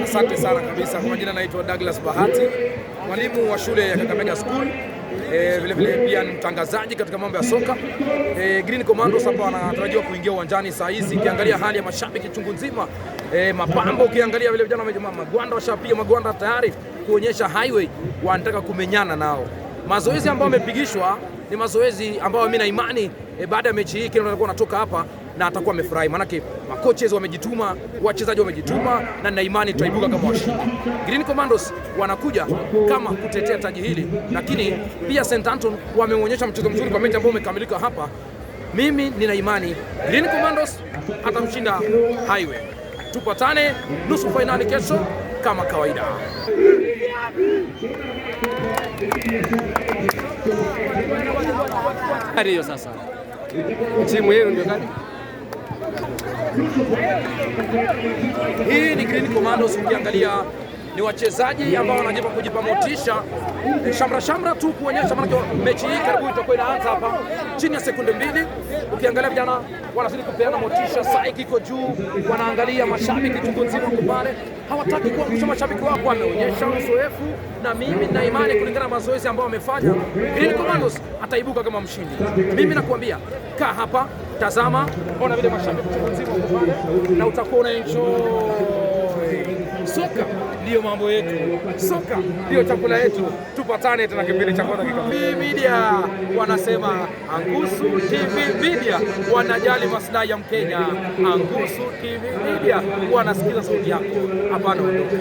Asante sana kabisa. Kwa majina naitwa Douglas Bahati, mwalimu wa shule ya Kakamega School. Vile vile pia ni mtangazaji katika mambo ya soka. Green Commandos hapa wanatarajiwa kuingia uwanjani saa hizi. Ukiangalia hali ya mashabiki chungu nzima, mapambo, ukiangalia vile vijana wamejamaa magwanda, washapiga magwanda tayari kuonyesha Highway wanataka kumenyana nao. Mazoezi ambayo wamepigishwa ni mazoezi ambayo mimi na imani baada ya mechi hii kila mtu atakuwa anatoka hapa na atakuwa amefurahi, maanake makoches wamejituma, wachezaji wamejituma, na nina imani tutaibuka kama washindi. Green Commandos wanakuja kama kutetea taji hili, lakini pia St Anton wameonyesha mchezo mzuri kwa mechi ambayo umekamilika hapa. Mimi nina imani Green Commandos atamshinda Highway. Tupatane nusu fainali kesho kama kawaida. Hiyo sasa timu yenu ndio gani? Hii ni Green Commandos, ukiangalia ni wachezaji ambao wanajipa kujipa motisha, shamra shamra tu kuonyesha, maanake mechi hii karibu itakuwa inaanza hapa chini ya sekunde 2. Ukiangalia vijana wanazidi kupeana motisha, saiki iko juu, wanaangalia mashabiki chungu nzima wako pale, hawataki kuangusha mashabiki wao. Wameonyesha uzoefu, na mimi nina imani kulingana na mazoezi ambayo wamefanya, Green Commandos ataibuka kama mshindi. Mimi nakuambia kaa hapa, tazama, ona vile mashabiki chungu nzima wako pale, na utakuwa una enjoy. Soka ndiyo mambo yetu, soka ndiyo chakula yetu. Tupatane tena kipindi cha kwanza kika Media wanasema Angusu TV Media wanajali maslahi ya Mkenya. Angusu TV Media wanasikiza sauti yako, hapana ondoka.